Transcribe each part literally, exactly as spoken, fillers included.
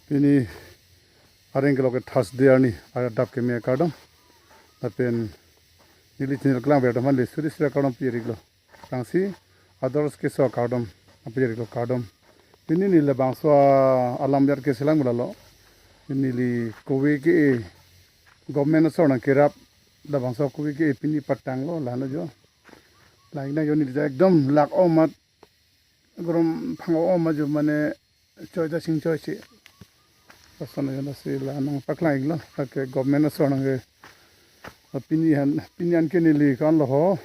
Pini areng ke lo ke Thursday arni, adap keme akardom. Lapen neli channel kelang ver atum aphan le suri suri akardom pajir-iklo. Tangsi others keso akardom pajir-iklo, kardom. Pini neli labangso alam yar ke selang bulalo. Neli kove ke government asor nangkerap labangso kove ke pini patanglo, lalo jo. Lain na jo neli ekdom lak-o amat, gorom phang-o amat jo, mane choi ta sing choi si. Lason jo lasi la nangpaklang-iklo. Lake government asor nangke, pini an, pini an ke neli kanlo ho.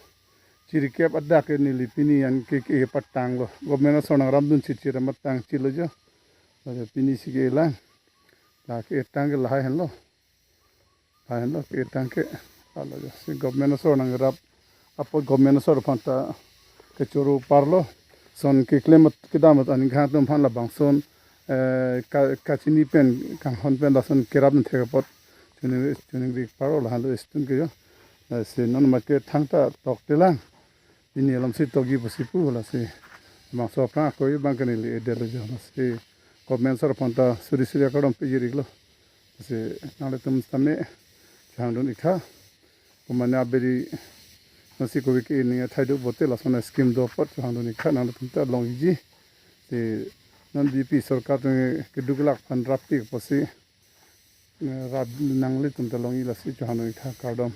Chirikep adak ke neli pini an ke, ke patanglo. Government asor nangrapdun si chira matang chilo jo. Lake pini si kelang. Lake tang ke lahai henlo. Lahai henlo ketang ke. Lalo jo. Si government asor nangrap apot government asor aphanta kechoro parlo. Lason keklem at-, kedam at-, aningkan atum aphan labangson, eh, ka-, kachini pen, kanghon pen lason kerapdun thek apot choningri, choningri parlo lahenlo student ke jo. Lasi non mat ke thangta toktelang. Pini alam si tokji pusi pu, lasi bangso aphrang ako-i abang ke neli edetlo jo, lasi government asor aphanta suri suri akardom pajir-iklo. Lasi nanglitum tame chohangdun-iktha. Komane aberi nasi kove ke ning athai do pote lason scheme do apot chohangdun-iktha, nanglitum ta long-ikji. Si non B J P sorkar atum keduk lak aphan rappik pusi, eh, rap nanglitum ta long-ik, lasi chohangdun-iktha, kardom.